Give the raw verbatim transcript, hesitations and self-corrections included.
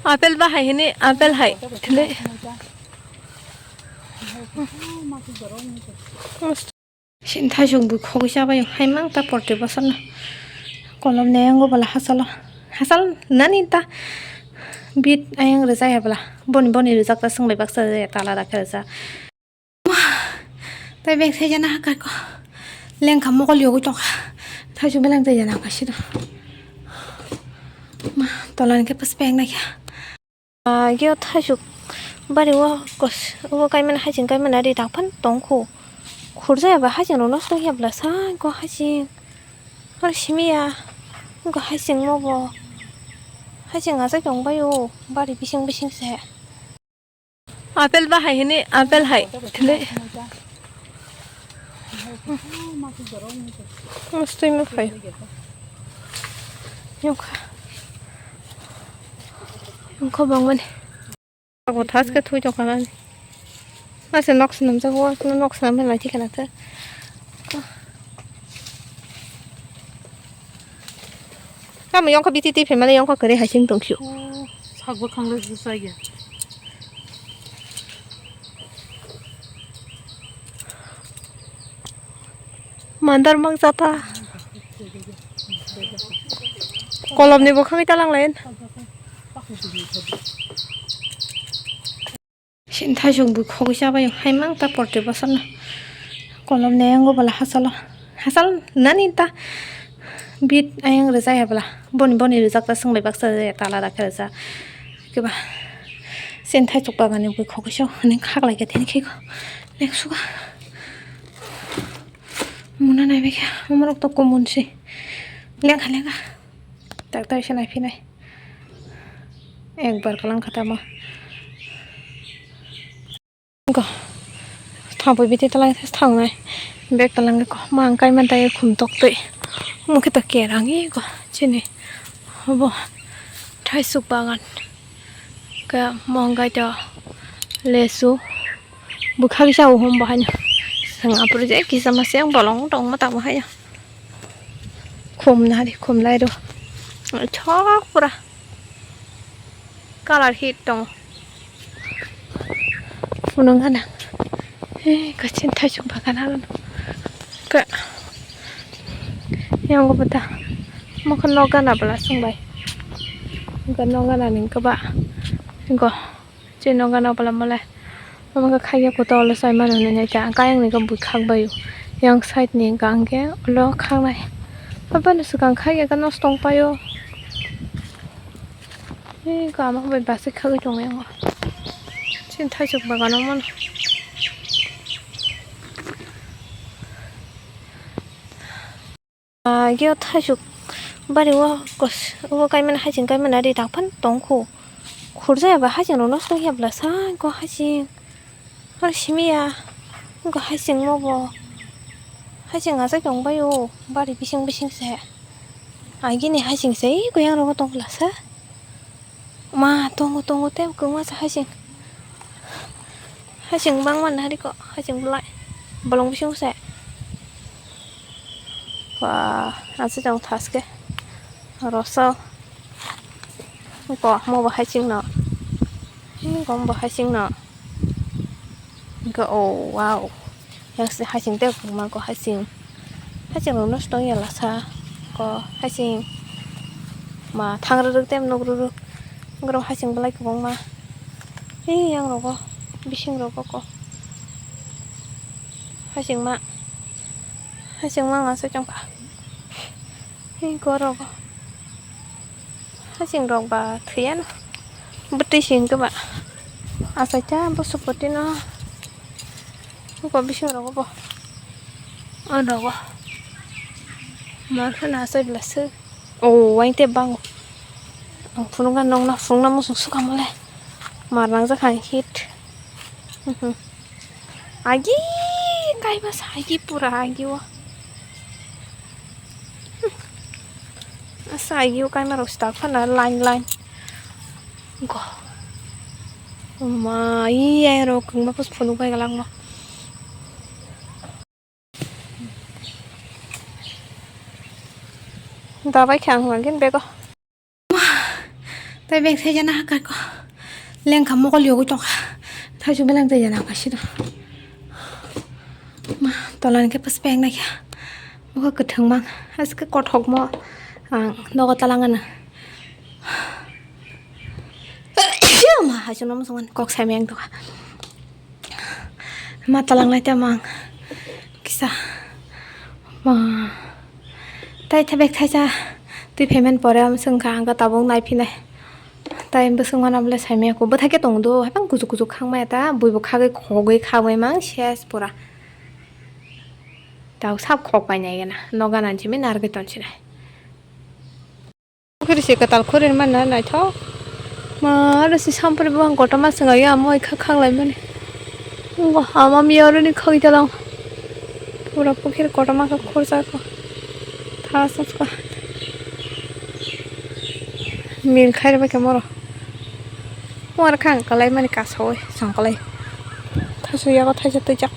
Apple bahai hini, apple hai. Thili. Sin thaisuk bui khogwi chabaio, haimang ta porti bosor no. Kolom ne yango bwla hachalo. Hachal nani ta bit ayang rwjak ya bwla. Boni, boni rwjak ta swng bai baksa rwjak ya, ta alada khe rwjak. Tai beng saijana hakar ko. Lengkha mokol yogwi tongkha. Thaisuk beleng saijana hakar sido. Ma, tola ni khe pas peng naikha. Ah, yo thaisuk bari o kos, o kaimani haching kaimani ari tangphan tongkhu. Khurjaya ba haching rok nosto ya bwla sa ko haching. Ar simiya ko haching mo bo. Haching achai tong bai o bari bising bising se. Apple bahai hini, apple hai. Thili. Mostly ma phai. Yongkha. Yongkha bangmani. Ako thaske thui tongkha nani. Ase nok swnamjak o, nok swnam lai thikha nang khe. Tamo yongkha biti twi phaimani yongkha kwrwi hai sing tongphio. Oh, sak bwkhang le swsai ya. Mandar mang jata. Kolom ni bwkhang ita lang lain. Sin thaisuk bui khogwi chabaio, haimang ta porti bosor no. Kolom ne yango bwla hachalo. Hachal nani ta bit ayang rwjak ya bwla. Boni, boni rwjak ta swng bai baksa rwjak ya, ta alada khe rwjak. Khe ba sin thaisuk bagan ni bui khogwi chao, hwnwi khak lai khe thini khe ko. Nek suka. Muna nai bai khe, omo rok to kumun se. Lengkha, lengkha. Doctor se nai phinai. Ekbar kalang kha tamo. Go. Thangpui biti talang se thangnai. Bek talang ko ma ang kai man tai khum tok twi. Mukhe to kerang i go chini. Obo thaisuk bagan. Ka mongai to lesu. Bwkha kisa o hum bo haino. Swng apor je kisa ma se ang bolong tong ma tamo haino. Khum nari khum lai ro. Chok pura. Kalar hit tong. Phunung gana. He kachin thaisuk bagan aro. Ka. Yang ko bata. Mokho nok gana bwla sung bai. Ga nok gana ning kaba. Go. Chini nok gana bwla mole. Omo khe khaikhe kuto olo sai mano hinwi naikha. Ang khe ayang ni khe bui khak bai o. Yang side ni hwnkha ang khe olo khaknai. Aboni swkang khaikhe khe nosto wng pai o. Ee, kama bai bwsai khagwi tongo yango. Chini thaisuk bagan o mano. Ah, yo thaisuk bari o kos, o kaimani haching kaimani ari tangphan tongkhu. Khurjaya ba haching rok nosto ya bwla sa ko haching. Ar simiya ko haching mo bo. Haching achai tong bai o bari bising bising se. Agini haching se ko yang rogo tong bwla sa. Ma, tongo, tongo, tei kwbangma se haching. Haching bangma nari ko, haching belai. Bolong bising se. Ba, aswk tong thaske. Roso. Ko, mo bo haching no. Ko, mo bo haching no. Hingke, oh, wow. Yang se haching tei kwbangma ko haching. Haching rok nosto wngya lasa ko haching ma thang rwrwk tei nuk rwrwk. Borok haching belai kwbangma. Ee, yang rogo bising rogo ko haching ma, haching ma aswk tongkha. Hei, gorogo. Haching rok ba thwiya no. Bwtwi se hwnkhe ba. Achaikha bwswk bwtwi no. Bo bising rogo bo. O rogo. Mar phano achai bwla se. O, wain tei bango. Ang phunukna nokna phunukna muchung suka mole. Mar nangjak ang hit. Agi kaiba sa agi pura agi o. Asa agi o kaima rok sita phana line line. Go. Ma, i ai rok kwngma pos phunuk bai galak ma. Dabai khe ang lagin bego. Bag saijana hakar ko. Lengkha mokol yogwi tongkha. Thaisu belang tei jana kaisa do. Ma, tola ni khe pas pek naikha. Mokol kwthwng mang. Aske kothok mo. Ang nogo talangana. Ma, haisung no musung kok sai meng tongkha. Ma talang lai tamo ang kisa. Ma. Tai tha bag thaisa twi phaimani pore am swngkha ang tabuk naiphinai. Tai bwswk mana bwle saimaya kho bwthai khe tong do haphang kuchuk kuchuk khangmaya ta buibo khagwi khogwi khagwi mang ses pura. Tau sab khok painai gana noga nan simi narwgwi ton sinai. Pukhiri se kwtal khuri mano naithok. Ma aro se sampri bo ang kotorma swngo ya moi kha khang lai mani. Ngo ama mi aro ni khoi dalang. Pura pukhiri kotorma kha khursa ko. Tha sa ko. Min khai ba ke moro. Mo ar khang kalai mani kasoi song kalai. Thasu ya ko thaisa twijak.